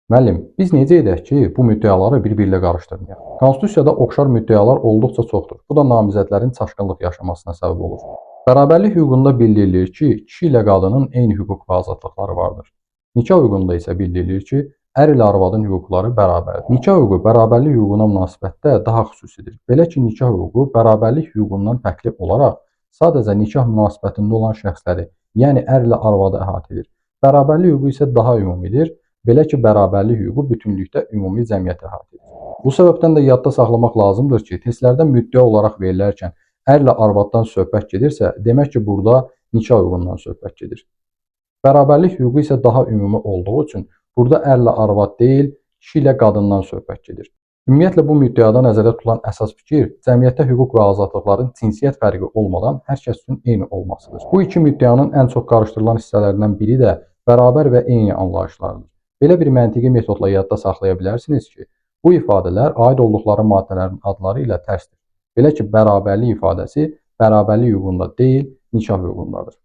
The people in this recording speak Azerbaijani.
Müəllim, biz necə edək ki, bu müddəaları bir-biri ilə qarışdırmayaq? Konstitusiyada oxşar müddəalar olduqca çoxdur. Bu da namizədlərin çaşqınlıq yaşamasına səbəb olur. Bərabərlik hüququnda bildirilir ki, kişi ilə qadının eyni hüquq və azadlıqları vardır. Nikah hüququnda isə bildirilir ki, ər ilə arvadın hüquqları bərabərdir. Nikah hüququ bərabərlik hüququna münasibətdə daha xüsusidir. Belə ki, nikah hüququ bərabərlik hüququndan fərqli olaraq sadəcə nikah münasibətində olan şəxsləri, yəni ər ilə arvadı əhatə edir. Bərabərlik hüququ isə daha ümumidir. Belə ki, bərabərlik hüququ bütünlükdə ümumi cəmiyyəti əhatə edir. Bu səbəbdən də yadda saxlamaq lazımdır ki, testlərdə müddəa olaraq verilərkən ərlə arvaddan söhbət gedirsə, demək ki, burada nikah hüququndan söhbət gedir. Bərabərlik hüququ isə daha ümumi olduğu üçün burada ərlə arvad deyil, kişi ilə qadından söhbət gedir. Ümumiyyətlə bu müddəada nəzərdə tutulan əsas fikir cəmiyyətdə hüquq və azadlıqların cinsiyyət fərqi olmadan hər kəs üçün eyni olmasıdır. Bu iki müddəanın ən çox qarışdırılan hissələrindən biri də bərabər və eyni anlayışlarıdır. Belə bir məntiqi metodla yadda saxlaya bilərsiniz ki, bu ifadələr aid olduqları maddələrin adları ilə tərsdir. Belə ki, bərabərlik ifadəsi bərabərlik hüququnda deyil, nikah hüququndadır.